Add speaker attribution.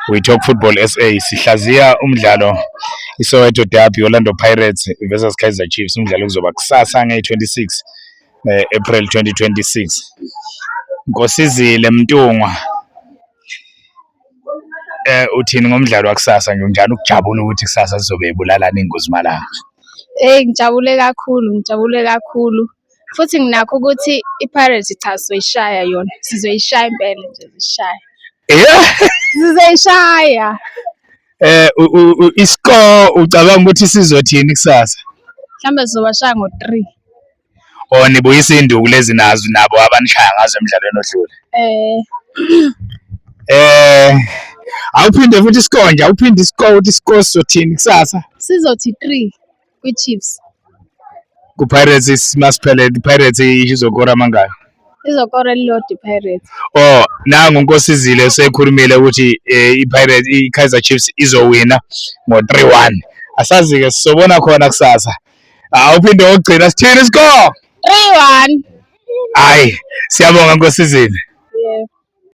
Speaker 1: We Talk Football SA sihlaziya umdlalo iSoweto Derby, Orlando Pirates versus Kaizer Chiefs. Umdlalo kuzoba kusasa nge-26 April 2026. Nkosizile Mntungwa, uthini ngomdlalo wakusasa nje? Unjani ukujabula ukuthi kusasa sizobe ibulalana ingozi malanga?
Speaker 2: Hey, ngijabule kakhulu, ngijabule kakhulu. Futhi nginakho ukuthi i-Pirates, cha, sizoyishaya yona. Sizoyishaya impela nje, sishaya. Sizoyishaya.
Speaker 1: Iscore ucabanga ukuthi sizothini kusasa?
Speaker 2: Mhlambe sizobashaya ngo-3.
Speaker 1: Or nibuyisa induku lezi nazo nabo abanishaya ngazo emdlalweni odlule?
Speaker 2: Eh.
Speaker 1: Awuphinde futhi iscore nje, awuphinde iscore ukuthi iscore sizothini kusasa?
Speaker 2: Sizothi 3 kwi-Chiefs.
Speaker 1: Ku-Pirates masiphele, i-Pirates izokora mangaki?
Speaker 2: Izokora elilodwa i-Pirates.
Speaker 1: Oh, nangu Nkosizile sekhulumile ukuthi i-Pirates, i-Kaizer Chiefs izowina ngo-3-1. Asazi-ke, sizobona khona kusasa. Awuphinde wokugcina, sithini iscore?
Speaker 2: 3-1.
Speaker 1: Hayi, siyabonga, Nkosizile.